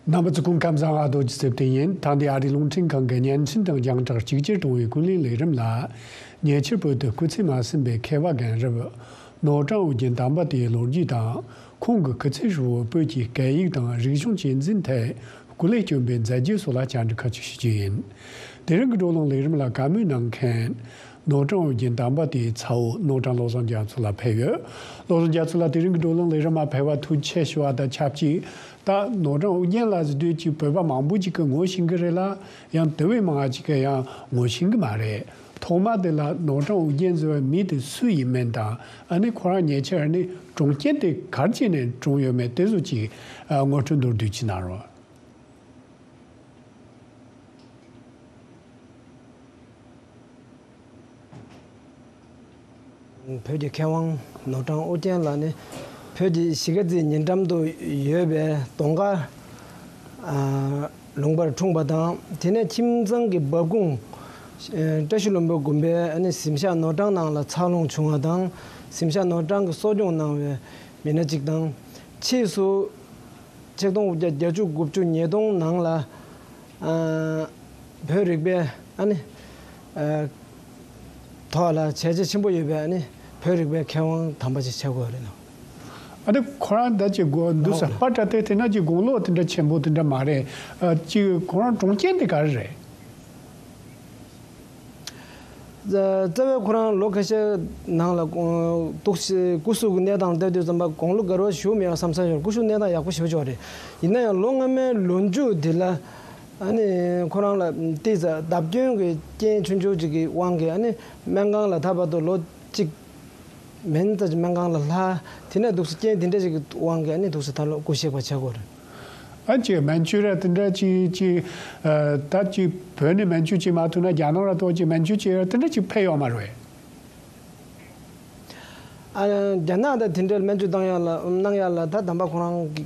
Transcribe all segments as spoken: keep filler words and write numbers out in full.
རྣམ་པ་ཚོ་སྐུ་ཁམས་བཟང་། ཨ་རྡོ་རྗེ་རྩེ་བདེ་ཡིན། ད་འདི་ཨ་རིའི་རླུང་འཕྲིན་ཁང་གི་བརྙན་འཕྲིན་དང་རྒྱང་བསྒྲགས་གཅིག་གྱུར་གཏོང་བའི་ཀུན་གླེང་ལས་རིམ་ལ། ཉེ་ཆར་བོད་དུ་སྐུ་ཚེ་མ་ཟིན་པའི་མཁས་པ་རྒན་རབས་ནོར་གྲངས་ཨོ་རྒྱན་དམ་པ་དེའི་ལོ་རྒྱུས་དང་། ཁོང་གི་སྐུ་ཚེ་ཧྲིལ་བོར་བོད་ཀྱི་སྐད་ཡིག་དང་རིག་གཞུང་གཅེས་འཛིན་ཐད་སྐུ་ལས་བསྐྱོན་པའི་མཛད་རྗེས་སོགས་ལ་བཅར་འདྲི་ཁ་ཤས་ཞུ་རྒྱུ་ཡིན། དེ་རིང་གི་བགྲོ་གླེང་ལས་རིམ་ལ་བཀའ་མོལ་གནང་མཁན། ནོར་གྲངས་ཨོ་རྒྱན་དམ་པ་དེའི་ཚ་བོ་ནོར་གྲངས་བློ་བཟང་རྒྱ་མཚོ་ལགས་ཕེབས་ཡོད། བློ་བཟང་རྒྱ་མཚོ་ལགས། དེ་རིང་གི་བགྲོ་གླེང་ལས་རིམ་མ་ཕེབས་པར་ཐུགས་རྗེ་ཆེ་ཞུ་བ་དང་ཆབས་ཅིག་ད་ནོར་གྲངས་ཨོ་རྒྱན་ལགས་ཟེར་དུས་ཀྱི་བོད་པ་མང་པོ་ཅིག་གིས་ངོ་ཤེས་ཀྱི་རེད་ལ། ཡང་དེ་བས་མང་བ་ཅིག་གིས་ཡང་ངོ་ཤེས་ཀྱི་མ་རེད། ཐོག་མ་དེ་ལ་ནོར་གྲངས་ཨོ་རྒྱན་ཟེར་བའི་མི་དེ་སུ་ཡིན་མིན་དང་། ཨ་ནི་ཁོ་རང་ཉེ་ཆར་ནི་གྲོངས་རྐྱེན་དེ་ག་རེ་བྱས་ནས་གྲོངས་ཡོད་མེད་དེ་ཚོ་ཅིག་ངོ་སྤྲོད་མདོར་བསྡུས་ཅིག་གནང་རོགས། བོད་ཀྱི་མཁས་དབང་ནོར་གྲངས་ཨོ་རྒྱན་ལགས་ནི་བོད་ཀྱི་གཞིས་ཀ་རྩེའི་ཉེ་འགྲམ་དུ་ཡོད་པའི་གདོང་དཀར་ཨ་ལུང་པར་འཁྲུངས་པ་དང་། དེ་ནས་ཁྱིམ་ཚང་གི་འབབ་ཁུངས་ཨ་བཀྲ་ཤིས་ལྷུན་པོའི་དགོན་པའི་ཨ་ནི་གཟིམ་ཤག་ནོར་གྲངས་ནང་ལ་འཚར་ལོངས་བྱུང་བ་དང་། གཟིམ་ཤག་ནོར་གྲངས་ཀྱི་གསོ་སྐྱོང་གནང་བའི་མི་སྣ་གཅིག་དང་། ཕྱིས་སུ་ཆིག་སྟོང་དགུ་བརྒྱ་བརྒྱད་ཅུ་གོ་བརྒྱད་ནས་ཨ་བོད་རིག་པའི་ཨ་ནི་ཨ་ཐོག་ལ་བྱས་རྗེས་ཆེན་པོ་ཡོད་པའི་ཨ་ནི་བོད་རིག་པའི་མཁས་དབང་དམ་པ་ཅིག་ཆགས་ཀྱི་ཡོད་རེད་ལ། ཨ་ནི་ཁོ་རང་ད་ཅིག་དགོངས་འདུག་ཟེར་པ་འདྲ་དེ་དེ་ན་ཅིག་དགུང་ལོ་དེ་འདྲ་ཆེན་པོ་དེ་འདྲ་མ་རེད། ཨ་ཅིག་ཁོ་རང་གྲོངས་རྐྱེན་དེ་ག་རེ་རེད། རྩ་བའི་ཁོ་རང་ལོ་ཁ་ཤས་ནང་ལ་འདུག་སེ་སྐུ་གཟུགས་ཀྱི་གནས་སྟངས་ལྟ་དུས་ཙམ་པ་དགུང་ལོ་བརྒལ་བ་ཞུ་མེད་པ་བསམ་ས་ཡོད། སྐུ་གཟུགས་གནས་སྟངས་ཡག་པོ་ཞེ་པོ་ཅིག་ཡོད་རེད། ཡིན་ན་ཡང་ལོ་སྔ་མའི་ལོ་མཇུག་འདི་ལ་ཨ་ནི་ཁོ་རང་ལ་ཏོག་ཙམ་བརྡབ་སྐྱོན་གྱི་རྐྱེན་ཆུང་ཆུང་ཅིག་གི་དབང་གིས་ཨ་ནི་སྨན་ཁང་ལ་ད་བར་དུ་ལོ་གཅིག་མིན་ཙམ་ཅིག་སྨན་ཁང་ལ་ལྷག་དེ་ནས་འདུག་སེ་རྐྱེན་དེ་འདྲ་ཞིག་གི་དབང་གིས་ཨ་ནི་འདུག་སེ་ད་ལོ་སྐུ་གཤེགས་པ་ཆགས་ཀྱི་ཡོད་རེད། ཨ་ཅེ་སྨན་བཅོས་ར་དེ་འདྲ་ཅིག་ཅིག་ཨ་ད་ཅིག་བོད་ནས་སྨན་བཅོས་བྱེད་མ་ཐུབ་ན་རྒྱ་ནག་ལ་ཐོག་ཅིག་སྨན་བཅོས་བྱེད་ར་དེ་འདྲ་ཅིག་ཕེབས་ཡོད་མ་རེད། ཨ་རྒྱ་ནག་ད་དེ་འདྲའི་སྨན་བཅོས་བཏང་ཡག་ལ་གནང་ཡག་ལ་ད་དམ་པ་ཁོ་རང་གི་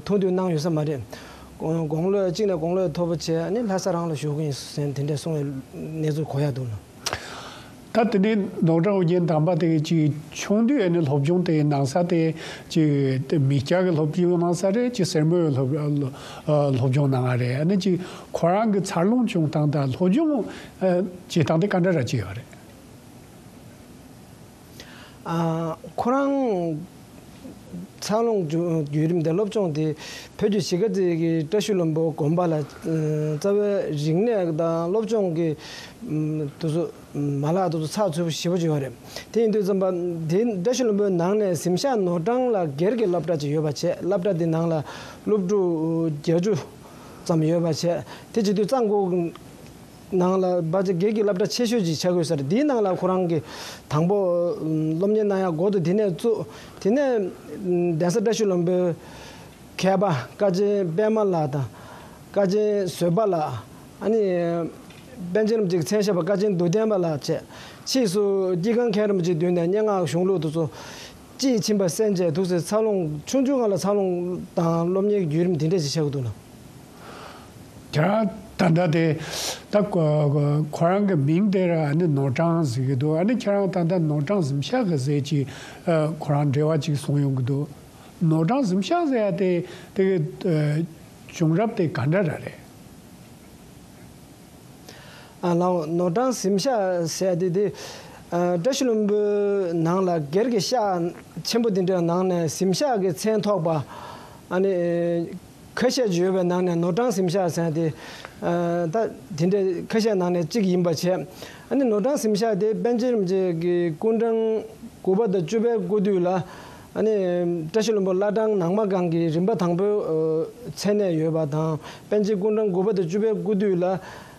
ཐུགས་འདོད་གནང་ཡོད་ས་མ་རེད། དགུང་ལོ་གཅིག་ནས་དགུང་ལོ་མཐོ་པོ་བྱས་ཨ་ནི་ལྷ་ས་རང་ལ་བཞུགས་ཀྱི་ཡིན་ཟེར་དེ་འདྲ་གསུང་བའི་གནས་ཚུལ་གོ་ཡག་འདུག་ལ། ད་དེ་ནས་ནོར་གྲངས་ཨོ་རྒྱན་དམ་པ་དེ་ཅིག་ཆུང་དུས་ཨ་ནི་སློབ་སྦྱོང་དེ་གནང་ས་དེ་ཅིག་མི་སྐྱ་གི་སློབ་སྦྱོང་གནང་ས་རེད། ཅིག་སེར་མོའི་སློབ་སློབ་སྦྱོང་གནང་བ་རེད། ཨ་ནི་ཅིག་ཁོ་རང་གི་འཚར་ལོངས་བྱུང་སྟངས་དང་སློབ་སྦྱོང་བྱེད་སྟངས་དེ་ག་འདྲ་ར་ཅིག་ཡོད་རེད། ཨ་ཁོ་རང་འཚར་ལོངས་བརྒྱུད་རིམ་དེ་སློབ་སྦྱོང་དེ་བོད་ཀྱི་གཞིས་ཀ་རྩེ་གི་བཀྲ་ཤིས་ལྷུན་པོ་དགོན་པ་ལ་རྩ་བའི་རིག་གནས་དང་སློབ་སྦྱོང་གི་དུས་ཚོད་མ་ལག་དུས་ཚོད་ཚགས་ཚུད་པོ་ཞེ་པོ་ཅིག་ཡོད་རེད། དེ་ཡིན་དུས་ཙམ་པ་དེ་བཀྲ་ཤིས་ལྷུན་པོའི་ནང་ནས་གཟིམ་ཤག་ནོར་གྲངས་ལ་སྒེར་གྱི་སློབ་གྲྭ་ཅིག་ཡོད་པ་བྱས། སློབ་གྲྭ་དེ་ནང་ལ་སློབ་ཕྲུག་བརྒྱད་ཅུ་ཙམ་ཡོད་པ་བྱས། དེ་བྱེད་དུས་གཙང་པོ་ནང་ལ་བ་ཅིག་སྒེར་གྱི་སློབ་གྲྭ་ཆེ་ཤོས་ཅིག་ཆགས་ཀྱི་ཡོད་ས་རེད། འདིའི་ནང་ལ་ཁོ་རང་གིས་དང་པོ་སློབ་གཉེར་གནང་ཡག་འགོ་དེ་དེ་ནས་བཙུགས། དེ་ནས་གདན་ས་བཀྲ་ཤིས་ལྷུན་པོའི་མཁས་པ་ཀ་ཆེན་པད་མ་ལགས་དང་། ཀ་ཆེན་བཟོད་པ་ལགས། ཨ་ནི་པཎ་ཆེན་རིན་པོ་ཆེའི་མཚན་ཞབས་པ་ཀ་ཆེན་རྡོར་གདན་པ་ལགས་བཅས། ཕྱིས་སུ་སྐྱེ་ཁམས་མཁན་རིན་པོ་ཆེའི་མདུན་ནས་སྙན་ངག་གཞུང་ལུགས་དེ་ཚོ་དཔྱིས་ཕྱིན་པ་གསན་བྱས། འདུག་སེ་འཚར་ལོངས་ཆུང་ཆུང་སྒང་ལ་འཚར་ལོངས་དང་སློབ་གཉེར་བརྒྱུད་རིམ་དེ་འདྲ་ཞིག་ཆགས་ཀྱི་འདུག་ལ། ཁྱེད་རང་ད་ལྟ་དེ་ད་ཁོ་ཁོ་རང་གི་མིང་དེ་ར་ཨ་ནི་ནོར་གྲངས་ཟེར་གྱི་འདུག་ཨ་ནི་ཁྱེད་རང་ད་ལྟ་ནོར་གྲངས་གཟིམ་ཤག་གི་ཟེར་གྱི་ཨ་ཁོ་རང་འབྲེལ་བ་ཅིག་སོང་ཡོང་གི་འདུག་ནོར་གྲངས་གཟིམ་ཤག་ཟེར་ཡ་དེ་དེ་གི་ཨ་བྱུང་རབས་དེ་ག་འདྲ་ར་རེད། ཨ་ལའོ། ནོར་གྲངས་གཟིམ་ཤག་ཟེར་དེ་དེ་ཨ་བཀྲ་ཤིས་ལྷུན་པོའི་ནང་ལ་སྒེར་གྱི་ཤག་ཆེན་པོ་དེ་འདྲའི་ནང་ནས་གཟིམ་ཤག་གི་མཚན་ཐོགས་པ་ཨ་ནི་ཁ་ཤས་ཅིག་ཡོད་པའི་ནང་ནས་ནོར་གྲངས་གཟིམ་ཤག་ཟེར་དེ་ཨ་ད་དེ་འདྲའི་ཁ་ཤས་ནང་ནས་གཅིག་ཡིན་པ་བྱས། ཨ་ནི་ནོར་གྲངས་གཟིམ་ཤག་དེ་པཎ་ཆེན་རིན་པོ་ཆེ་གི་སྐུ་ཕྲེང་དགུ་པ་དང་བཅུ་པའི་སྐུ་དུས་ལ། ཨ་ནི་བཀྲ་ཤིས་ལྷུན་པོ་བླ་བྲང་ནང་མ་སྒང་གི་རིམ་པ་དང་པོའི་ཨ་མཚན་གནས་ཡོད་པ་དང་། པཎ་ཆེན་སྐུ་ཕྲེང་དགུ་པ་དང་བཅུ་པའི་སྐུ་དུས་ལ་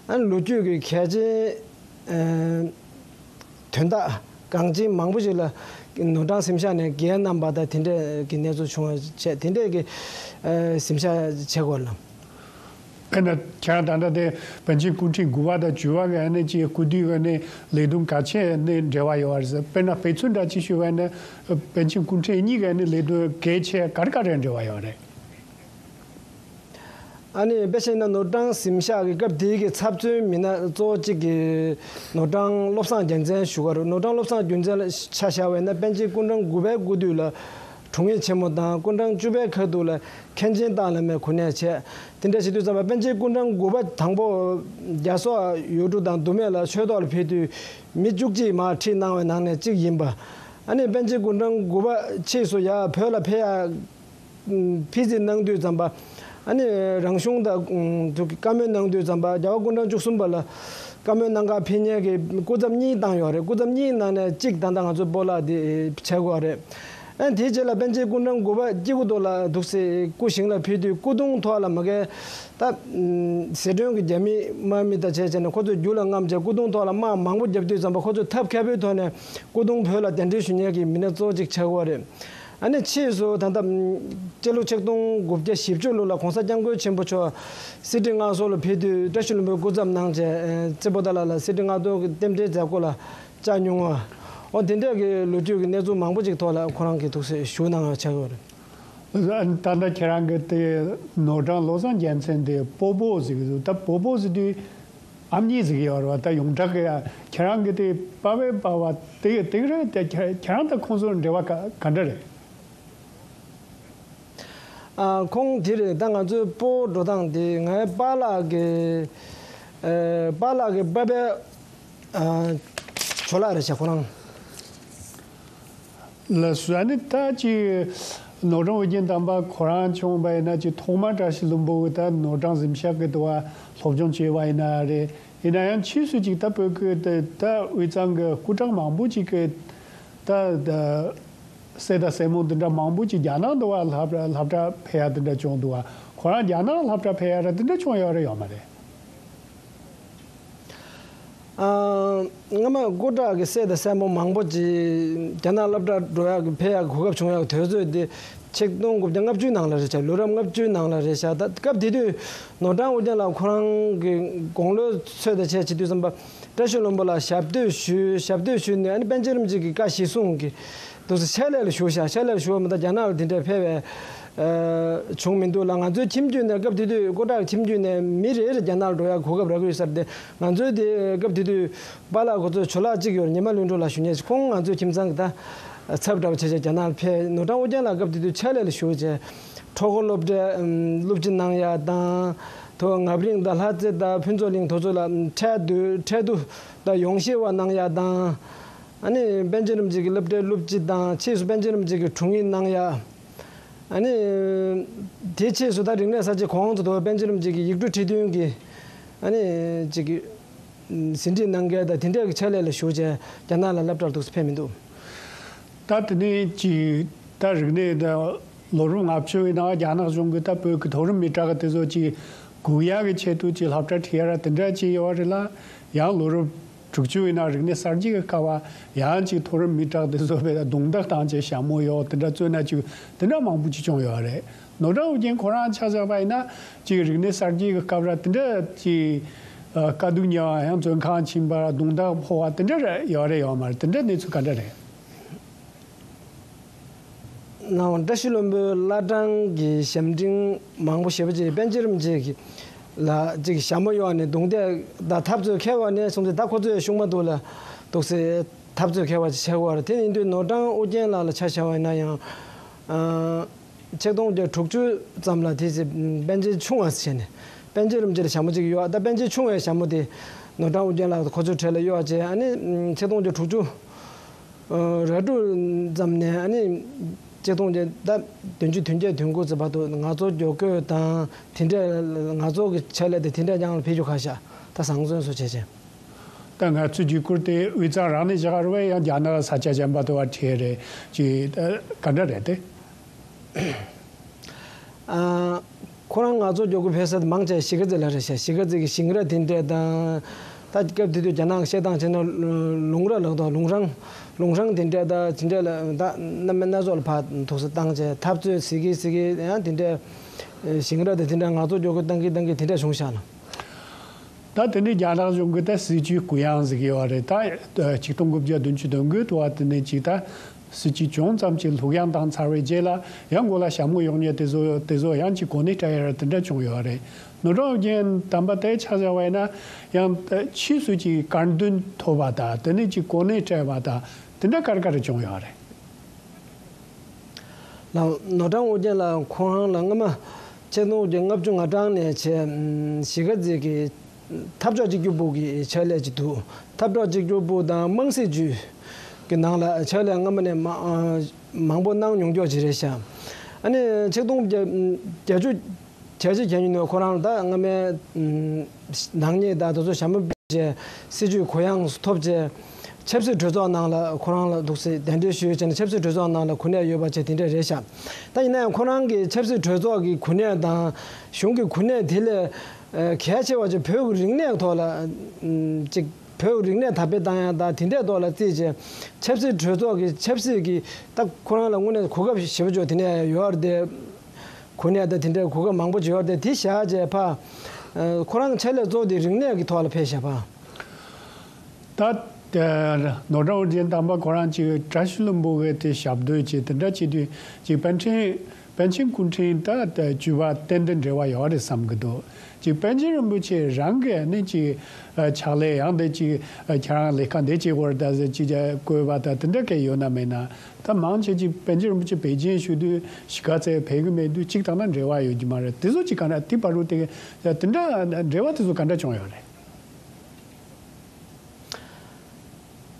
ཨ་ནི་ལོ་རྒྱུས་ཀྱི་གལ་ཆེན་ཨ་དོན་དག་འགངས་ཆེན་མང་པོ་ཞིག་ལ་ནོར་གྲངས་གཟིམ་ཤག་ནས་འགན་བསྣམས་པ་དང་། དེ་འདྲས་ཀྱི་གནས་ཚུལ་བྱུང་བ་བྱས། དེ་འདྲས་ཀྱི་ཨ་གཟིམ་ཤག་བྱེད་དགོས་ལ། དཔེར་ན་ཁྱེད་རང་ད་ལྟ་དེ་པཎ་ཆེན་སྐུ་ཕྲེང་དགུ་པ་དང་བཅུ་པ་གི་ཨ་ནི་ཅིག་སྐུ་དུས་ཀྱི་ཨ་ནི་ལས་དོན་ག་ཆེ་ནི་འབྲེལ་བ་ཡོད་པ་རེད་ཟེར། དཔེར་ན་དཔེ་མཚོན་འདྲ་ཅིག་ཞུས་པ་ཡིན་ན་པཎ་ཆེན་སྐུ་ཕྲེང་གཉིས་ཀྱི་ཨ་ནི་ལས་དོན་གལ་ཆེ་ག་རེ་ག་རེ་འབྲེལ་བ་ཡོད་རེད། ཨ་ནི་དཔེ་བཤད་ན་ནོར་གྲངས་གཟིམ་ཤག་གི་སྐབས་དེའི་གི་ཚབ་མཚོན་མི་སྣ་གཙོ་བོ་གཅིག་གི་ནོར་གྲངས་བློ་བཟང་རྒྱལ་མཚན་ཞུ་གི་རེད། ནོར་གྲངས་བློ་བཟང་རྒྱལ་མཚན་ལ་ཆ་བཞག་པ་ཡིན་ན་པཎ་ཆེན་སྐུ་ཕྲེང་དགུ་པའི་སྐུ་དུས་ལ། དྲུང་ཡིག་ཆེན་མོ་དང་སྐུ་ཕྲེང་བཅུ་པའི་ཁ་ཐུག་ལ་མཁན་ཆེན་སྟག་ལྷ་མོའི་གོ་གནས་བྱས། དེ་འདྲ་བྱེད་དུས་ཙམ་པ་པཎ་ཆེན་སྐུ་ཕྲེང་དགུ་པ་དང་པོ་རྒྱ་སོག་ཡུལ་གྲུ་དང་མདོ་སྨད་ལ་ཆོས་ཐོག་ལ་ཕེབས་དུས་མི་བཅུ་གཅིག་མར་ཁྲིད་གནང་བའི་ནང་ནས་གཅིག་ཡིན་པ། ཨ་ནི་པཎ་ཆེན་སྐུ་ཕྲེང་དགུ་པ་ཕྱིས་སུ་ཡར་བོད་ལ་ཕེབས་ཡ། ཕྱིར་འཛིན་གནང་དུས་ཙམ་པ། ཨ་ནི་རང་གཞུང་དང་ཨུམ་དུ་བཀའ་མོལ་གནང་དུས་ཙམ་པ་རྒྱལ་བ་སྐུ་ཕྲེང་བཅུ་གསུམ་པ་ལ་བཀའ་མོལ་གནང་གར་ཕེབས་མཁན་གྱི་སྐུ་ཚབ་གཉིས་བཏང་ཡོད་རེད། སྐུ་ཚབ་གཉིས་ནང་ནས་གཅིག་ད་ལྟ་ང་ཚོའི་སྤོ་ལགས་དེ་བྱེད་དགོས་རེད། ཨ་ནི་དེའི་རྗེས་ལ་པཎ་ཆེན་སྐུ་ཕྲེང་དགུ་པ་སྐྱེ་དགུ་ཐོག་ལ་འདུག་སེ་སྐུ་ཞིང་ལ་ཕེབས་དུས་སྐུ་གདུང་ཐོག་ལ་མ་གི་ད་ཨུམ་ཟི་ཁྲོན་གྱི་རྒྱ་མི་དམག་མི་དང་བྱས་བྱས་ནས་ཁོ་ཚོས་རྒྱུ་ལ་རྔམ་བྱས་སྐུ་གདུང་ཐོག་ལ་དམག་མང་པོ་བརྒྱབ་དུས་ཙམ་པ་ཁོ་ཚོས་ཐབས་མཁས་པོའི་ཐོག་ནས་སྐུ་གདུང་བོད་ལ་གདན་འདྲེན་ཞུ་མཁན་གྱི་མི་སྣ་གཙོ་བོ་གཅིག་ཆགས་ཀྱི་ཡོད་རེད། ཨ་ནི་ཕྱིས་སུ་ད་ལྟ་ཨམ་སྤྱི་ལོ་ཆིག་སྟོང་དགུ་བརྒྱ་བཞི་བཅུ་ལོ་ལ་༸གོང་ས་༸སྐྱབས་མགོན་ཆེན་པོ་མཆོག་གསེར་ཁྲི་མངའ་གསོལ་ལ་ཕེབས་དུས་བཀྲ་ཤིས་ལྷུན་པོའི་སྐུ་ཚབ་གནང་བྱས་ཨེ་ཙི་པོ་ཏ་ལ་ལ་གསེར་ཁྲི་མངའ་གསོལ་གྱི་རྟེན་འབྲེལ་མཛད་སྒོ་ལ་བཅར་མྱོང་བ། འོ་དེ་འདྲ་གི་ལོ་རྒྱུས་ཀྱི་གནས་ཚུལ་མང་པོ་ཅིག་ཐོག་ལ་ཁོ་རང་གིས་ཐུགས་སྲས་ཞུ་གནང་བ་ཆགས་ཡོད་རེད། ད་ལྟ་ཁྱེད་རང་གི་དེ་ནོར་བྲང་བློ་བཟང་རྒྱལ་མཚན་དེ་སྤོ་བོ་ཟེར་གི་འདུག་ད་སྤོ་བོ་ཟེར་དུས། ཨ་མྱེས་ཟེར་གྱི་ཡོད་རེད་བ། ད་ཡོངས་གྲགས་ཀྱི་ཁྱེད་རང་གི་དེ་པ་ཕའི་པ་ཕ་དེ་དེ་ག་རེད་དེ་ཁྱེད་ཁྱེད་རང་དང་ཁོང་ཚོར་འབྲེལ་བ་ག་ག་འདྲ་རེད། ཨ་ཁོང་དེ་རེད། ད་ང་ཚོའི་སྤོ་བོ་འགྲོ་སྟངས་དེ་ངའི་པཱ་ལགས་ཀྱི་ཨ་པཱ་ལགས་ཀྱི་པ་ཕའི་ཨ་ཇོ་ལགས་རེད་ཤག་ཁོ་རང་། ལགས་སོ། ཨ་ནི་ད་ཅིག་ནོར་བྲང་ཨོ་རྒྱན་དམ་པ་ཁོ་རང་བྱུང་བ་ཡིན་ན་ཅིག་ཐོག་མར་བཀྲ་ཤིས་ལྷུན་པོ་གི་ད་ནོར་བྲང་གཟིམ་ཤག་གི་དུ་བ་སློབ་སྦྱོང་བྱས་པ་ཡིན་ན་རེད། ཡིན་ན་ཡང་ཕྱིས་སུ་ཅིག་ད་བོད་ཀྱི་ད་ད་དབུས་གཙང་གི་སྐུ་དྲག་མང་པོ་ཅིག་གི་ད་ད་སྲས་དང་སྲས་མོ་འདི་འདྲ་མང་པོ་ཅིག་རྒྱ་ནག་འདི་བ་སློབ་གྲྭ་སློབ་གྲྭ་ཕེབས་ཡ་འདི་འདྲ་བྱུང་འདུག་བ། ཁོ་རང་རྒྱ་ནག་སློབ་གྲྭ་ཕེབས་ཡ་ར་འདི་འདྲ་བྱུང་ཡོད་རེད་ཡོད་མ་རེད། ཨ། སྔ་མ་སྐུ་དྲག་གི་སྲས་དང་སྲས་མོ་མང་པོ་ཅིག་རྒྱ་ནག་སློབ་གྲྭ་འགྲོ་ཡག་གི་ཕེབས་ཡག་གི་གོ་སྐབས་བྱུང་ཡག་གི་དུས་ཚོད་དེ་ཆིག་སྟོང་དགུ་བརྒྱ་ལྔ་བཅུའི་ནང་ལ་རེད་ཤག་ལོ་རབས་ལྔ་བཅུའི་ནང་ལ་རེད་ཤག་ད་སྐབས་དེ་དུས་ནོར་བྲང་ཨོ་རྒྱན་ལགས་ཁོ་རང་གི་དགུང་ལོ་ཚོད་དང་བཅས་བྱེད་དུས་ཙམ་པ་བཀྲ་ཤིས་ལྷུན་པོ་ལ་ཞབས་སྟོད་ཞུས། ཞབས་སྟོད་ཞུས་ནས་ཨ་ནི་པཎ་ཆེན་རིན་པོ་ཆེ་གི་བཀའ་གཞིར་བཟུང་གི་འདུག་སེ་ཕྱག་ལས་ལ་ཞུགས་ཤག་ཕྱག་ལས་ལ་ཞུགས་པ་མ་གཏོགས་རྒྱ་ནག་ལ་དེ་འདྲ་ཕེབས་པའི་ཨ་བྱུང་མི་འདུག་ལ། ང་ཚོའི་ཁྱིམ་རྒྱུད་ནས་སྐབས་དེ་དུས་སྐུ་དྲག་ཁྱིམ་རྒྱུད་ནས་མི་རེ་རེ་རྒྱ་ནག་ལ་འགྲོ་ཡག་གོ་སྐབས་རག་གི་ཡོད་ས་རེད་དེ། ང་ཚོའི་དེ་སྐབས་དེ་དུས་པཱ་ལགས་ཁོ་ཚོའི་ཇོ་ལགས་གཅིག་ཡོད་རེད། ཉི་མ་ལྷུན་གྲུབ་ལགས་ཞུ་མཁན་ཅིག་ཁོང་ང་ཚོའི་ཁྱིམ་ཚང་གི་ད་ཚབ་འདྲ་བོ་བྱས་བྱས་རྒྱ་ནག་ལ་ཕེབས། ནོར་བྲང་ཨོ་རྒྱན་ལགས་སྐབས་དེ་དུས་ཕྱག་ལས་ལ་ཞུགས་བྱས་ཁྲོ་ཁོ་སློབ་གྲྭའི་སློབ་སྤྱི་གནང་ཡག་དང་། དོ་ངབ་རིང་དང་ལྷ་རྩེ་དང་ཕུན་ཚོགས་གླིང་དེ་ཚོ་ལ་ཁྲལ་བསྡུ་ཁྲལ་བསྡུ་དང་ཡོངས་བཤེར་བ་གནང་ཡག་དང་། ཨ་ནི་པཎ་ཆེན་རིན་པོ་ཆེ་གི་སློབ་གྲྭའི་སློབ་སྤྱི་དང་ཕྱིས་སུ་པཎ་ཆེན་རིན་པོ་ཆེ་གི་དྲུང་ཡིག་གནང་ཡག་ཨ་ནི། དེའི་ཕྱིས་སུ་ད་རིག་གནས་གསར་བརྗེ་གོང་དུ་དོ་པཎ་ཆེན་རིན་པོ་ཆེ་གི་ཡིག་འབྲུ་ཁྲི་བདུན་གྱི་ཨ་ནི་ཅིག་གི་ཟིན་བྲིས་གནང་མཁན་དང་དེ་འདྲའི་གི་ཕྱག་ལས་ལ་ཞུགས་བྱས་རྒྱ་ནག་ལ་སློབ་གྲྭར་འདུག་སེ་ཕེབས་མི་འདུག་ད་དེ་ནས་ཅིག་ད་རིག་གནས་ད་ལོ་རབས་ལྔ་བཅུ་ཡི་ནང་རྒྱ་ནག་གཞུང་གི་ད་བོད་ཀྱི་མཐོ་རིམ་མི་དྲག་དེ་ཚོ་ཅིག་སྒུག་ཡག་གི་ཆེད་དུ་ཅིག་སློབ་གྲྭ་ཁྲིད་ཡ་ར་དེ་འདྲ་ཅིག་ཡོད་རེད་ལ། ཡང་ལོ་རབས་དྲུག་ཅུ་ཡིན་ན་རིག་གནས་གསར་བརྗེ་གི་སྐབས་ཡང་ཅིག་མཐོ་རིམ་མི་དྲག་དེ་ཚོ་བས་རྡུང་རྡེག་བཏང་བྱས་ཞྭ་མོ་གཡོག་དེ་འདྲ་བཙོན་ན་བཅུག་དེ་འདྲ་མང་པོ་ཅིག་བྱུང་ཡོད་རེད། ནོར་བྲང་ཨོ་རྒྱན་ཁོ་རང་ཆ་བཞག་པ་ཡིན་ན་ཅིག་རིག་གནས་གསར་བརྗེ་གི་སྐབས་ར་དེ་འདྲ་ཅིག་དཀའ་སྡུག་མྱངས་པ་ཡང་བཙོན་ཁང་ཕྱིན་པ་རྡུང་རྡེག་ཕོག་པ་དེ་འདྲ་ར་ཡོད་རེད་ཡོད་མ་རེད། དེ་འདྲ་གནས་ཚུལ་ག་འདྲ་རེད། ནང་བཀྲ་ཤིས་ལྷུན་པོའི་བླ་བྲང་གི་ཞབས་འབྲིང་མང་པོ་ཞེ་པོ་ཅིག་པཎ་ཆེན་རིན་པོ་ཆེ་གི་ལ་ཅིག་ཞྭ་མོ་གཡོགས་ནས་རྡུང་རྡེག་དང་འཐབ་རྩོད་ཁེལ་བ་ནས་བཟུང་སྟེ་ད་ཁོ་ཚོའི་ཤུགས་མ་འདུག་ལ་འདུག་སེ་འཐབ་རྩོད་ཁེལ་བ་ཅིག་ཆགས་ཀྱི་ཡོད་རེད། དེ་ཡིན་དུས་ནོར་བྲང་ཨོ་རྒྱན་ལགས་ལ་ཆ་བཞག་པ་ཡིན་ན་ཡང་ཨ་ཆིག་སྟོང་དགུ་བརྒྱ་དྲུག་ཅུ་ཙམ་ལ་དེ་ཚེ་པཎ་ཆེན་ཆུང་བ་ཟེར་ནས་པཎ་ཆེན་རིན་པོ་ཆེ་ལ་ཞྭ་མོ་ཅིག་གཡོགས། ད་པཎ་ཆེན་ཆུང་བའི་ཞྭ་མོ་དེ་ནོར་བྲང་ཨོ་རྒྱན་ལགས་ཁོ་ཚོའི་གྲས་ལ་གཡོགས་བྱས་ཨ་ནི་ཆིག་སྟོང་དགུ་བརྒྱ་དྲུག་ཅུ། ར་ཕྲུག་ཙམ་ནས་ཨ་ནི་ཆིག་སྟོང་བརྒྱད་ད་བདུན་ཅུ་དོན་བརྒྱད་དོན་དགུ་ཙམ་བར་དུ་ང་ཚོ་བརྒྱུད་སྐུལ་དང་དེ་འདྲ་ང་ཚོ་གི་ཆེད་ལས་དེ་དེ་འདྲ་རྐྱང་ལ་ཕེབས་རྒྱུ་ཁ་ཤས་ད་བཟང་བཙོན་སོགས་བྱས་བྱས། ད་ང་ཚོའི་བརྒྱུད་སྐུལ་དེ་དབུས་གཙང་རང་ནས་བཞག་རེད་བས་ཡང་རྒྱ་ནག་ས་ཆ་གཞན་པ་དུ་བ་ཁྲིད་རེད་ཅེས་ག་འདྲ་རེད་དེ། ཨ། ཁོ་རང་ང་ཚོ་མགྱོགས་པོ་ཕེབས་ས་དེ་མང་ཆེ་གཞིས་ཀ་རྩེ་ལ་རེད་ཤག་གཞིས་ཀ་རྩེ་གི་ཞིང་ར་དེ་འདྲས་དང་། ད་སྐབས་དེ་དུས་རྒྱ་ནག་གི་བཤད་སྟངས་བྱས་ན་ལུང་ར་ལགས་དང་ལུང་རང་ལུང་རང་དེ་འདྲས་དང་དེ་འདྲས་ལ་ད་གནམ་མེད་ས་མེད་སྣ་ཚོགས་ལ་ཕར་འདུག་སེ་བཏང་བྱས་འཐབ་རྩོད་ཟེར་གི་ཟེར་གི་ཡང་དེ་འདྲས་ཞིང་ར་དེ་དེ་འདྲས་ང་ཚོ་མགྱོགས་པོ་བཏང་གི་བཏང་གི་དེ་འདྲས་བྱུང་ཤག་ལ། ད་དེ་ནས་རྒྱ་ནག་གཞུང་གིས་ད་སྲིད་ཇུས་གུ་ཡངས་ཟེར་གི་ཡོད་རེད། ད་ཆིག་སྟོང་དགུ་བརྒྱ་བདུན་ཅུ་དོན་དགུ་དུ་བ་དེ་ནས་ཅིག་ད་སྲིད་ཇུས་ཅུང་ཙམ་ཅིག་ལྷུག་ཡངས་བཏང་ཚར་བའི་རྗེས་ལ་ཡང་མགོ་ལ་ཞྭ་མོ་གཡོགས་མཁན་དེ་ཚོ་དེ་ཚོ་ཡང་ཅིག་གོ་གནས་སྤྲད་ཡ་ར་དེ་འདྲ་བྱུང་ཡོད་རེད། ནོར་བྲང་ཨོ་རྒྱན་དམ་པ་དེ་ཆ་བཞག་པ་ཡིན་ན་ཡང་ཕྱིས་སུ་ཅིག་དཀར་འདོན་ཐོབ་པ་དང་དེ་ནས་ཅིག་གོ་གནས་སྤྲད་པ་དང་དེ་འདྲ་ག་རེ་ག་རེ་བྱུང་ཡོད་རེད། ལགས། ནོར་བྲང་ཨོ་རྒྱན་ལགས་ཁོ་རང་ལ་སྔ་མ་ཆིག་སྟོང་དགུ་བརྒྱ་ལྔ་བཅུ་ང་གྲངས་ནས་བྱས། ཨམ། གཞིས་ཀ་རྩེ་གི་འཐབ་ཕྱོགས་གཅིག་གྱུར་པུའུ་གི་ཕྱག་ལས་ཅིག་འདུག་འཐབ་ཕྱོགས་གཅིག་གྱུར་པུའུ་དང་དམངས་སྲིད་ཅུས་ཀྱི་ནང་ལ་ཕྱག་ལས་སྔ་མ་ནས་མ་ཨ་མང་པོ་གནང་མྱོང་ཀྱོག་ཅིག་རེད་ཤག་ཨ་ནི་ཆིག་སྟོང་དགུ་བརྒྱ་བརྒྱད་ཅུ་གྱ་གཅིག་གྱ་གཉིས་ནས་ཁོ་རང་ལ་ད་སྔ་མའི་ཨམ་ནག་ཉེས་དང་དེ་ཚོ་ཞྭ་མོ་བྱས། སྲིད་ཇུས་གུ་ཡངས་སུ་ཐོབ་བྱས། ཆབ་སྲིད་གྲོས་ཚོགས་ནང་ལ་ཁོ་རང་ལ་འདུག་སེ་གདན་འདྲེན་ཞུས་བྱས་ནས་ཆབ་སྲིད་གྲོས་ཚོགས་ནང་ལ་གོ་གནས་ཡོད་པ་བྱས་དེ་འདྲ་རེད་ཤག་ད་ཡིན་ན་ཡང་ཁོ་རང་གི་ཆབ་སྲིད་གྲོས་ཚོགས་ཀྱི་གོ་གནས་དང་གཞུང་གི་གོ་གནས་དེ་ལས་ཨ་གལ་ཆེ་བ་ཅིག་བོད་ཀྱི་རིག་གནས་ཐོག་ལ་ཨམ་ཅིག་བོད་ཀྱི་རིག་གནས་དར་སྤེལ་བཏང་ཡ་དང་དེ་འདྲའི་ཐོག་ལ་བརྩིས་བྱས། ཆབ་སྲིད་གྲོས་ཚོགས་ཀྱི་ཆབ་སྲིད་ཀྱི་ད་ཁོ་རང་ལ་དངོས་གནས་གོ་སྐབས་ཞེ་པོ་ཅིག་དེ་འདྲ་ཡོད་རེད་དེ། གོ་གནས་དང་དེ་འདྲའི་གོ་སྐབས་མང་པོ་ཅིག་ཡོད་རེད་དེ། དེ་བཞག་བྱས་ཕར་ཨ་ཁོ་རང་གི་ཕྱག་ལས་གཙོ་བོ་དེ་རིག་གནས་ཀྱི་ཐོག་ལ་ཕེབས་བཞག་པ། ད་ནོར་བྲང་ཨོ་རྒྱན་དམ་པ་ཁོ་རང་ཅིག་བཀྲ་ཤིས་ལྷུན་པོ་གི་དེ་ཞབས་རྡོལ་ཅིག་དེ་འདྲ་བྱེད་དུས་ཅིག་པཎ་ཆེན་པཎ་ཆེན་སྐུ་ཕྲེང་ད་བཅུ་པ་ཏན་ཏན་འབྲེལ་བ་ཡོད་རེད་བསམ་གི་འདུག་ཅིག་པཎ་ཆེན་རིན་པོ་ཆེ་རང་གི་ནི་ཅིག་ཕྱག་ལས་ཡང་དེ་ཅིག་ཁྱེད་རང་ལས་ཀ་འདི་བྱེད་དགོས་རེད་ད་ཟེར་ཅིག་བཀོད་པ་ད་དེ་འདྲ་གས་ཡོད་ན་མེད་ན། ད་མང་ཆེ་ཅིག་པཎ་ཆེན་རིན་པོ་ཆེ་བེ་ཅིན་བཞུགས་དུས་གཞིས་ཀ་རྩེ་ཕེབས་ཀྱི་མེད་དུས་གཅིག་དང་ན་འབྲེལ་བ་ཡོད་ཀྱི་མ་རེད། དེ་ཚོ་གཅིག་ག་ན་དེ་བར་དུ་དེ་དེ་འདྲ་འབྲེལ་བ་དེ་ཚོ་ག་འདྲ་བྱུང་ཡོད་རེད།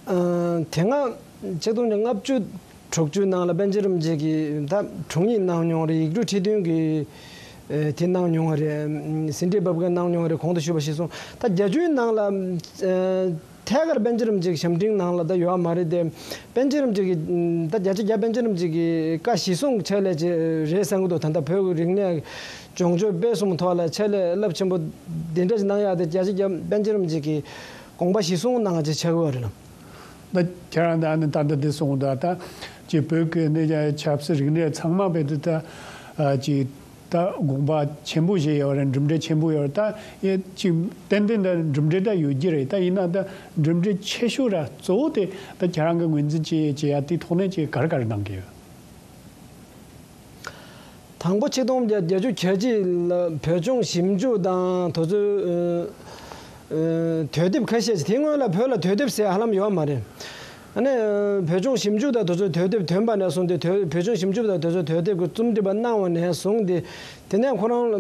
ཨ་དེ་སྔ་ཆིག་སྟོང་དགུ་བརྒྱ་ལྔ་བཅུ་དྲུག་ཅུའི་ནང་ལ་པཎ་ཆེན་རིན་པོ་ཆེ་གིས་ད་དྲུང་ཡིག་གནང་མྱོང་རེད། ཡིག་འབྲུ་ཁྲི་བདུན་གྱི་ཨ་དེ་གནང་མྱོང་བ་རེད། ཟིན་བྲིས་འབབ་ག་གནང་མྱོང་བ་རེད། གོང་དུ་ཞུས་པ་གཞིར་བཟུང་ད་བརྒྱད་ཅུའི་ནང་ལ་ཨ་ཐད་ཀར་པཎ་ཆེན་རིན་པོ་ཆེ་གི་ཞབས་འབྲིང་ནང་ལ་ད་ཡོད་མ་རེད་དེ། པཎ་ཆེན་རིན་པོ་ཆེ་གི་ད་བརྒྱ་ཆ་བརྒྱ་པཎ་ཆེན་རིན་པོ་ཆེ་གི་བཀའ་གཞིར་བཟུང་ཕྱག་ལས་བྱས་རེད་བསམ་གྱི་འདུག་ད་ལྟ་བོད་ཀྱི་རིག་གནས་སྦྱོང་སྤྱོད་སྤེལ་གསུམ་ཐོག་ལ་ཕྱག་ལས་རླབས་ཆེན་པོ་འདི་འདྲ་ཞིག་གནང་ཡག་དེ་བརྒྱ་ཆ་བརྒྱ་པཎ་ཆེན་རིན་པོ་ཆེ་གི་དགོངས་པ་གཞིར་བཟུང་གནང་བ་ཅིག་ཆགས་ཀྱི་ཡོད་རེད་ལ། ད་ཁྱེད་རང་ད་ནི་ད་ལྟ་འདི་གསུངས་འདུག་ད་ཅིག་བོད་ཀྱི་ནི་ཆབ་སྲིད་རིག་གནས་ཚང་མ་བས་དུ་ད་ཅིག་ད་དགོངས་པ་ཆེན་པོ་ཞིག་ཡོད་རེད། གྲུབ་འབྲས་ཆེན་པོ་ཡོད་རེད། ད་ཡེ་ཅིག་ཏན་ཏན་ད་གྲུབ་འབྲས་ད་ཡོད་ཀྱི་རེད། ད་ཡིན་ན་ད་གྲུབ་འབྲས་ཆེ་ཤོས་ར་གཙོ་བོ་དེ་ད་ཁྱེད་རང་གི་ངོས་འཛིན་བྱེད་བྱེད་ཡ་དེ་ཐོག་ནས་ཅིག་ག་རེ་ག་རེ་གནང་གི་ཡོད། དང་པོ་ཆིག་སྟོང་བརྒྱད་བརྒྱད་ཅུ་གྱ་གཅིག་ལ་བོད་ལྗོངས་ཞིབ་འཇུག་དང་དེ་ཚོའི་ཨ་ཨ་དུས་དེབ་ཁ་ཤས་ཤིག་དེ་སྔོན་ལ་བོད་ལ་དུས་དེབ་ཟེར་ཧ་ལམ་ཡོད་མ་རེད། ཨ་ནི་བོད་ལྗོངས་ཞིབ་འཇུག་དང་དེ་ཚོའི་དུས་དེབ་ཐོན་པ་ནས་བཟུང་སྟེ་དུས་བོད་ལྗོངས་ཞིབ་འཇུག་དང་དེ་ཚོའི་དུས་དེབ་ཀྱི་རྩོམ་སྒྲིག་པ་གནང་བ་ནས་བཟུང་སྟེ། དེ་ནས་ཁོ་རང་ལ་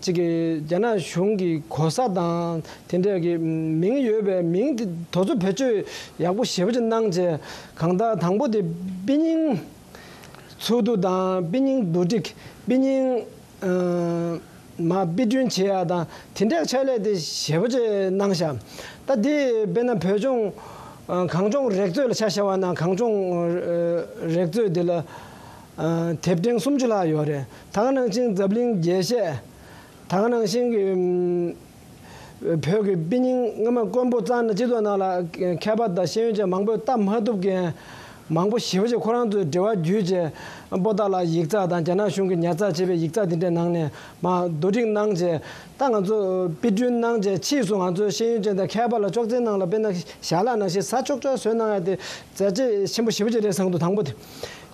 ཅིག་གི་རྒྱ་ནག་གཞུང་གི་གོ་ས་དང་དེ་འདྲ་གི་མིང་ཡོད་པའི་མིང་དེ་དེ་ཚོ་བེད་སྤྱོད་ཡག་པོ་ཞེ་པོ་ཅིག་གནང་བྱས། གང་ལྟར་དང་པོ་དེ་དཔེ་རྙིང་ཚུགས་འདུ་དང་དཔེ་རྙིང་བསྡུ་སྒྲིག་དཔེ་རྙིང་ཨ་མ་དཔེ་སྐྲུན་བྱེད་ཡ་དང་དེ་འདྲའི་ཕྱག་ལས་དེ་ཞེ་པོ་ཅིག་གནང་ཤག་ད་དེ་དཔེར་ན་བོད་ལྗོངས་ཨ་གངས་ལྗོངས་རིག་མཛོད་ལ་ཆ་བཞག་པ་ན་གངས་ལྗོངས་ཨ་རིག་མཛོད་དེ་ལ་ཨ་དེབ་ཕྲེང་སུམ་ཅུ་ལྷག་ཡོད་རེད། ད་ག་ནང་བཞིན་འཛམ་གླིང་རྒྱས་བཤད། ད་ག་ནང་བཞིན་གྱི་ཨམ་བོད་ཀྱི་དཔེ་རྙིང་སྔ་མ་དཀོན་པོ་བཙལ་ན་སྤྱི་ཚོགས་ནང་ལ་མཁས་པ་དང་ཤེས་ཡོན་ཅན་མང་པོས་ལྟ་མ་ཐུབ་མཁན་མང་པོ་ཞེ་པོ་ཅིག་ཁོ་རང་ཚོའི་འབྲེལ་བ་བརྒྱུད་བྱས། པོ་ཏཱ་ལ་ཡིག་ཚགས་དང་རྒྱ་ནག་གཞུང་གིས་ཉར་ཚགས་བྱས་པའི་ཡིག་ཚགས་དེ་འདྲའི་ནང་ནས་མར་བསྡུ་སྒྲིག་གནང་བྱས། ད་ང་ཚོ་དཔེ་སྐྲུན་གནང་བྱས་ཕྱིས་སུ་ང་ཚོའི་ཤེས་ཡོན་ཅན་དང་མཁས་པ་ལ་ཅོག་ཙེའི་ནང་ལ་དཔེར་ན་ཞལ་ལག་ནང་བཞིན་ཟ་ཆོག་ཆོག་བཟོས་གནང་ཡ་དེ་མཛད་རྗེས་ཆེན་པོ་ཞེ་པོ་ཅིག་རེད་བསམ་འདུག་དང་པོ་དེ།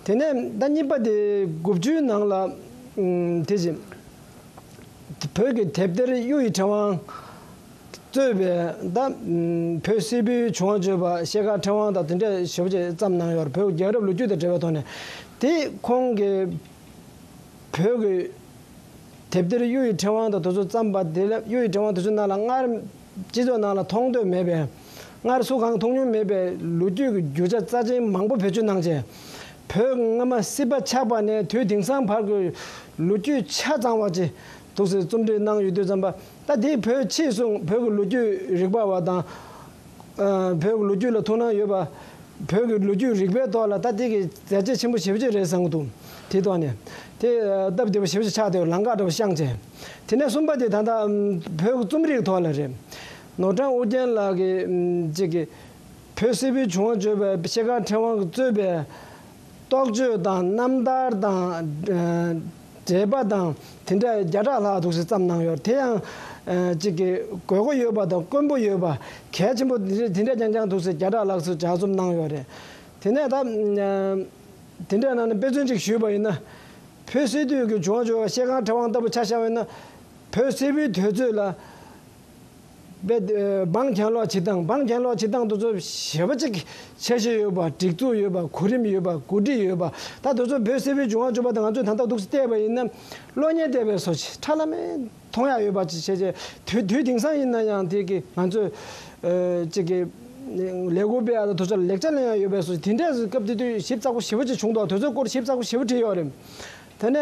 དེ་ནས་ད་གཉིས་པ་དེ་དགུ་བཅུའི་ནང་ལ་ཨམ་དེ་བཞིན། བོད་ཀྱི་དེབ་ཐེར་གཡུ་ཡི་ཕྲེང་བ་གཙོས་པའི་ད་བོད་སིལ་བུའི་བྱུང་བ་བརྗོད་པ་ཤེལ་དཀར་ཕྲེང་བ་དང་དེ་འདྲ་ཞེ་པོ་ཅིག་བརྩམས་གནང་ཡོད་རེད། བོད་ཀྱི་རྒྱལ་རབས་ལོ་རྒྱུས་དང་འབྲེལ་བའི་ཐོག་ནས། དེ་ཁོང་གིས་བོད་ཀྱི་དེབ་ཐེར་གཡུ་ཡི་ཕྲེང་བ་དང་དེ་ཚོ་བརྩམས་པ་དེ་ལ་གཡུ་ཡི་ཕྲེང་བ་དེ་ཚོའི་ནང་ལ་སྔར་སྤྱི་ཚོགས་ནང་ལ་མཐོང་ཐོས་མེད་པའི། སྔར་སུ་གང་མཐོང་མྱོང་མེད་པའི་ལོ་རྒྱུས་ཀྱི་རྒྱུ་ཆ་རྩ་ཆེན་མང་པོ་བེད་སྤྱོད་གནང་རྗེས། བོད་སྔ་མ་སྲིད་པ་ཆགས་པ་ནས་དུས་དེང་སང་བར་གྱི་ལོ་རྒྱུས་ཆ་ཚང་བ་ཅིག་འདུག་སེ་རྩོམ་སྒྲིག་གནང་ཡོད་དུས་ཙམ་པ། ད་དེ་བོད་ཕྱིས་སུ་བོད་ཀྱི་ལོ་རྒྱུས་རིག་པ་བ་དང་། ཨ་བོད་ཀྱི་ལོ་རྒྱུས་ལ་ཐུགས་སྣང་ཡོད་པ། བོད་ཀྱི་ལོ་རྒྱུས་རིག་པའི་ཐོག་ལ་ད་དེ་གི་མཛད་རྗེས་ཆེན་པོ་ཞེ་པོ་ཅིག་རེད་བསམ་གྱི་འདུག་དེ་ཐོག་ནས་དེ་སྟབས་བདེ་པོ་ཞེ་པོ་ཅིག་ཆགས་བསྡད་ཡོད། ལམ་ཁ་འདྲ་པོ་བཤངས་བྱས། དེ་ནས་གསུམ་པ་དེ་ད་ལྟ་བོད་ཀྱི་རྩོམ་རིག་ཐོག་ལ་རེད། ནོར་བྲང་ཨོ་རྒྱན་ལགས་ཀྱིས་ཅིག་གི་བོད་སིལ་བུའི་བྱུང་བ་བརྗོད་པའི་ཤེལ་དཀར་ཕྲེང་བ་གཙོས་པའི་རྟོགས་བརྗོད་དང་རྣམ་ཐར་དང་འགྲེལ་པ་དང་དེ་འདྲ་བརྒྱ་ཕྲག་ལྷག་འདུག་སེ་བརྩམས་གནང་ཡོད། དེ་ཡང་ཅིག་གི་དགོས་མཁོ་ཡོད་པ་དང་དཀོན་པོ་ཡོད་པ་གལ་ཆེན་པོ་དེ་འདྲ་རྐྱང་རྐྱང་འདུག་སེ་བརྒྱ་ཕྲག་ལྷག་ཙམ་ལྗགས་རྩོམ་གནང་ཡོད་རེད། དེ་ནས་ད་དེ་འདྲ་ནང་ནས་དཔེ་མཚོན་ཅིག་ཞུས་པ་ཡིན་ན། བོད་སིལ་བུའི་བྱུང་བ་བརྗོད་པ་ཤེལ་དཀར་ཕྲེང་བ་ལྟ་བུ་ཆ་བཞག་པ་ཡིན་ན། བོད་སིལ་བུའི་དུས་ཚོད་ལ། བས་འབངས་གྱེན་ལོག་བྱེད་སྟངས། འབངས་གྱེན་ལོག་བྱེད་སྟངས་དེ་ཚོ་ཞེ་པོ་ཅིག་འཆར་གཞི་ཡོད་པ། སྒྲིག་འཛུགས་ཡོད་པ། གོ་རིམ་ཡོད་པ། གོ་སྒྲིག་ཡོད་པ། ད་དེ་ཚོ་བོད་སིལ་བུའི་བྱུང་བ་བཅུ་པ་དང་ང་ཚོས་ད་ལྟ་འདུག་སེ་བལྟས་པ་ཡིན་ན། གློག་བརྙན་བལྟས་པའི་བཟོ་ཅིག་ཁྲ་ལམ་མེ་མཐོང་ཡག་ཡོད་པ་ཅིག་བྱས་རྗེས། དུས་དུས་དེང་སང་ཡིན་ན་ཡང་དེ་གི་ང་ཚོས་ཅིག་གི་ལས་འགུལ་སྤེལ་ཡག་དང་དེ་ཚོ་ལ་ལེགས་ཆ་ལེན་ཡག་ཡོད་པའི་བཟོ་ཅིག་དེ་འདྲའི་སྐབས་དེ་དུས་ཞིབ་ཚགས་པོ་ཞེ་པོ་ཅིག་བྱུང་འདུག་དེ་ཚོའི་སྐོར་ཞིབ་ཚགས་པོ་ཞེ་པོ་བྲིས་ཡོད་རེད། དེ་ནས་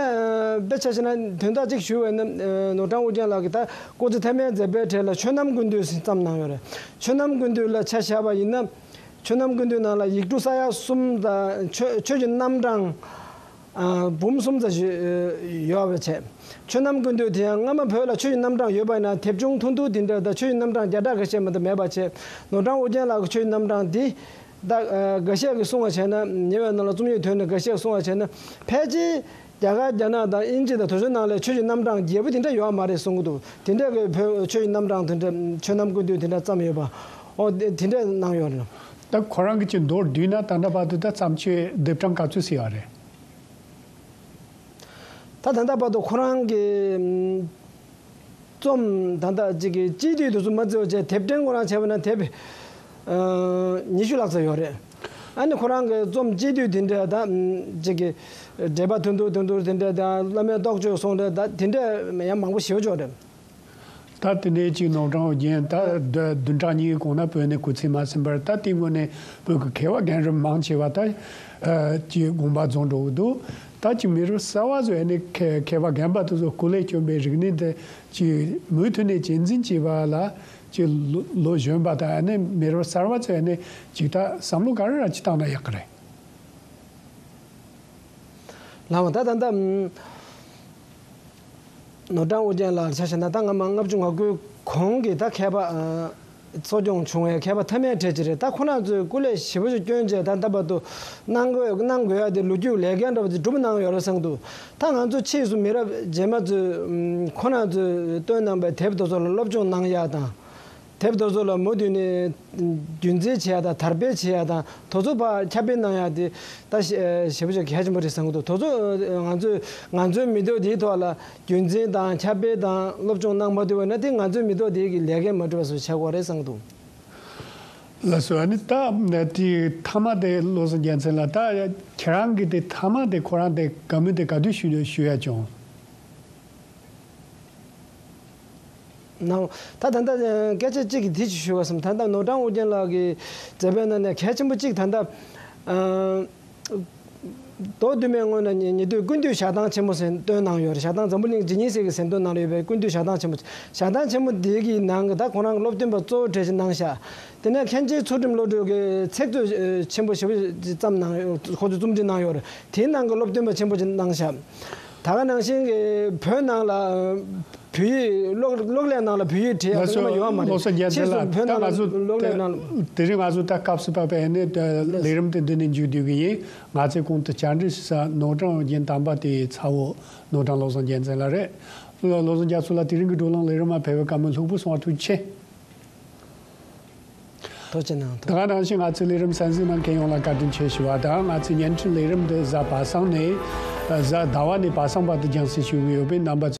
དཔེ་ཆ་བཞག་ན་དོན་དག་ཅིག་ཞུ་བས་ན། ནོར་བྲང་ཨོ་རྒྱན་ལགས་ཀྱིས་ད་སྐུ་ཚེ་ཐ་མའི་མཛད་པའི་གྲས་ལ་ཆོས་རྣམ་ཀུན་བཏུས་བརྩམས་གནང་ཡོད་རེད། ཆོས་རྣམ་ཀུན་བཏུས་ལ་ཆ་བཞག་པ་ཡིན་ན། ཆོས་རྣམ་ཀུན་བཏུས་ནང་ལ་ཡིག་འབྲུ་ས་ཡ་གསུམ་དང་ཆོས་ཆོས་ཀྱི་རྣམ་གྲངས་འབུམ་གསུམ་ཙམ་ཞིག་ཡོད་པ་བྱས། ཆོས་རྣམ་ཀུན་བཏུས་དེ་ཡང་སྔ་མ་བོད་ལ་ཆོས་ཀྱི་རྣམ་གྲངས་ཡོད་པ་ཡིན་ན་དེབ་ཆུང་ཐུང་ཐུང་དེ་འདྲ་དང་ཆོས་ཀྱི་རྣམ་གྲངས་བརྒྱ་ཕྲག་འགའ་ཤས་མ་གཏོགས་མེད་པ་བྱས། ནོར་བྲང་ཨོ་རྒྱན་ལགས་ཀྱི་ཆོས་ཀྱི་རྣམ་གྲངས་འདི། ད་འགའ་ཤས་ཀྱིས་གསུངས་པ་བྱས་ན། ཉེ་བའི་ནང་ལ་རྩོམ་ཡིག་ཐོན་ནས་འགའ་ཤས་གསུངས་པ་བྱས་ན། ཕལ་ཆེར་རྒྱ་གར་རྒྱ་ནག་དང་དབྱིན་ཇི་དང་དེ་ཚོའི་ནང་ལ་ཆོས་ཀྱི་རྣམ་གྲངས་རྒྱས་པོ་དེ་འདྲ་ཡོད་མ་རེད་གསུང་གི་འདུག་དེ་འདྲ་གི་བོད་ཆོས་ཀྱི་རྣམ་གྲངས་དེ་འདྲ་ཆོས་རྣམ་ཀུན་བཏུས་དེ་འདྲ་བརྩམས་ཡོད་པ། ཨོ་དེ་དེ་འདྲ་གནང་ཡོད་རེད། ད་ཁོ་རང་གི་ཅིག་མདོར་བསྡུས་ན་ད་ལྟ་བར་དུ་ད་བརྩམས་ཆོས་ལྡེབ་གྲངས་ག་ཚོད་ཟིན་ཡོད་རེད། ད་ད་ལྟ་བར་དུ་ཁོ་རང་གི་རྩོམ་ད་ལྟ་ཅིག་གི་སྤྱི་འཐུས་དེ་ཚོ་མ་བརྩི་བ་བྱས། དེབ་ཕྲེང་ཁོ་རང་བྱས་པ་ན་དེབ་ཨ་ཉི་ཤུ་ལྷག་ཙམ་ཡོད་རེད། ཨ་ནི་ཁོ་རང་གི་རྩོམ་སྤྱི་འཐུས་དེ་འདྲ་ད་ཅིག་གི་འགྲེལ་པ་ཐུང་ཐུང་ཐུང་ཐུང་དེ་འདྲ་དང་བླ་མའི་རྟོགས་བརྗོད་གསུང་འདྲ་ད་དེ་འདྲ་ཡང་མང་པོ་ཞེ་པོ་ཅིག་ཡོད་རེད། ད་དེ་ནས་ཅིག་ནོར་བྲང་ཨོ་རྒྱན་ད་བདུན་ཕྲག་གཉིས་གོང་ན་བོད་ནས་སྐུ་ཚེ་མ་ཟིན་པར། ད་དེ་སྔོན་ནས་བོད་ཀྱི་མཁས་པ་རྒན་རབས་མང་ཆེ་བ་ད་ཅིག་དགོངས་པ་རྫོགས་འགྲོ་གི་འདུག་ད་ཅིག་མི་རབས་གསར་བ་ཚོས་ཨ་ནི་མཁས་མཁས་པ་རྒན་པ་དེ་ཚོ་སྐུ་ལས་བསྐྱོན་པའི་རིག་གནས་དེ་ཅིག་མུ་མཐུད་ནས་གཅེས་འཛིན་བྱེད་པ་ལ་ཅིག་ལོ་ལོ་གཞོན་པ་དང་ཨ་ནི་མི་རབས་གསར་བ་ཚོས་ཨ་ནི་ཅིག་ད་བསམ་བློ་ག་རེ་ར་ཅིག་བཏང་ན་ཡག་གི་རེད། ལགས་འོང་། ད་ད་ལྟ་ནོར་བྲང་ཨོ་རྒྱན་ལགས་ཆ་བཞག་ན་ད་སྔ་མ་ལྔ་བཅུ་ང་དགུའི་གོང་གི་ད་མཁས་པ་ཨ་གཙོ་སྐྱོང་བྱུང་བའི་མཁས་པ་ཐ་མའི་གྲས་ཅིག་རེད། ད་ཁོ་རང་ཚོས་སྐུ་ལས་ཞེ་པོ་ཅིག་བསྐྱོན་བྱས་ད་ལྟ་བར་དུ་གནང་དགོས་གནང་དགོས་ཡ་དེ་ལོ་རྒྱུས་ལས་འགན་འདྲ་བ་ཅིག་སྒྲུབ་གནང་ཡོད་རེད་བསམ་འདུག་ད་ང་ཚོ་ཕྱིས་སུ་མི་རབས་རྗེས་མ་ཚོས་ཁོ་རང་ཚོས་བཏོན་གནང་པའི་དེབ་དེ་ཚོ་ལ་སློབ་སྦྱོང་གནང་ཡ་དང་། དེབ་དེ་ཚོ་ལ་མུ་མཐུད་ནས་རྒྱུན་འཛིན་བྱེད་ཡ་དང་དར་སྤེལ་བྱེད་ཡ་དང་དེ་ཚོ་ཕར་ཁྱབ་སྤེལ་གནང་ཡ་དེ་ད་ཞེ་ཞེ་པོ་ཅིག་གལ་ཆེན་པོ་རེད་བསམ་གྱི་འདུག་དེ་ཚོ་ང་ཚོས་ང་ཚོའི་མི་ཐོག་འདིའི་ཐོག་ལ་རྒྱུན་འཛིན་དང་ཁྱབ་སྤེལ་དང་སློབ་སྦྱོང་གནང་མ་ཐུབ་པ་ན་དེ་ང་ཚོའི་མི་ཐོག་འདི་གི་ལས་འགན་མ་འགྲུབ་པ་བཟོ་བྱེད་དགོས་རེད་བསམ་གྱི་འདུག་ལགས་སོ། ཨ་ནི་ད་དེ་མཐའ་མ་དེ་བློ་བཟང་རྒྱལ་མཚན་ལགས། ད་ཁྱེད་རང་གི་དེ་མཐའ་མ་དེ་ཁོ་རང་དེ་བཀའ་མོལ་དེ་ག་དུས་ཞུ་ཞུ་ཡ་བྱུང་། ནའོ། ད་ད་ལྟ་སྐད་ཆ་གཅིག་གིས་དེ་ཅིག་ཞུ་བ་བསམ། ད་ལྟ་ནོར་བྲང་ཨོ་རྒྱན་ལགས་ཀྱི་མཛད་པའི་ནང་ནས་གལ་ཆེན་པོ་གཅིག་ད་ལྟ་ཨ་མདོ་བདུན་མའི་སྔོན་ལ་ཉེ་ཉེ་དུས་ཀུན་འདུས་ཞལ་ཐང་ཆེན་མོ་ཟེར་བཏོན་གནང་ཡོད་རེད། ཞལ་ཐང་འཛམ་བུ་གླིང་ཇི་ནི་སི་གི་ཟིན་ཐོ་ནང་ལ་ཡོད་པའི་ཀུན་འདུས་ཞལ་ཐང་ཆེན་མོ། ཞལ་ཐང་ཆེན་མོ་འདི་གི་ནང་གི་ད་ཁོ་རང་གི་སློབ་སྟོན་པ་གཙོ་བོ་གྲས་ཅིག་གནང་ཤག་དེ་ནས་མཁན་ཆེན་ཚུལ་ཁྲིམས་བློ་གྲོས་ཀྱིས་ཚིག་མཛོད་ཆེན་པོ་ཞེ་པོ་ཅིག་བརྩམས་གནང་ཡོད། ཁོ་ཚོས་རྩོམ་སྒྲིག་གནང་ཡོད་རེད། དེའི་ནང་གི་སློབ་སྟོན་པ་ཆེན་པོ་ཅིག་གནང་ཤག་ད་ག་ནང་བཞིན་གྱི་བོད་ནང་ལ་བོད་ཡིག་གློག་གློག་ཀླད་ནང་ལ་བོད་ཡིག་བྲིས་ཡག་ལགས་སོ། སྔོན་མ་ཡོད་མ་རེད། བློ་བཟང་རྒྱལ་མཚན་ཕྱིས་སུ་ལགས། བོད་ད་ནང་ང་ལ་ཚོ་གློག་ཀླད་ནང་དེ་རིང་ང་ཚོ་ད་སྐབས་སུ་བབས་པའི་ནི་ལས་རིམ་དེ་འདི་ནས་མཇུག་བསྡུ་གི་ཡིན། ང་ཚོས་གོང་དུ་བཅར་འདྲི་ཞུ་ས་ནོར་བྲང་ཨོ་རྒྱན་དམ་པ་དེའི་ཚ་བོ་ནོར་བྲང་བློ་བཟང་རྒྱལ་མཚན་ལགས་རེད། བློ་བློ་བཟང་རྒྱ་མཚོ་ལགས། དེ་རིང་གི་བགྲོ་གླེང་ལས་རིམ་མ་ཕེབས་པའི་བཀའ་མོལ་ལྷུག་པོ་གསུང་བ་ཐུགས་རྗེ་ཆེ། ཐུགས་རྗེ་གནང་། ད་ག་ནང་བཞིན་ང་ཚོའི་ལས་རིམ་གསན་གཟིགས་གནང་མཁན་ཡོངས་ལ་བཀའ་དྲིན་ཆེ་ཞུ་བ་དང་། ང་ཚོའི་བརྙན་འཕྲིན་ལས་རིམ་འདི་གཟའ་པ་སངས་ནས་གཟའ་ཟླ་བ་ནས་པ་སངས་བར་དུ་རྒྱང་སྲིང་ཞུ་གི་ཡོད་པས་རྣམ་པ་ཚོས།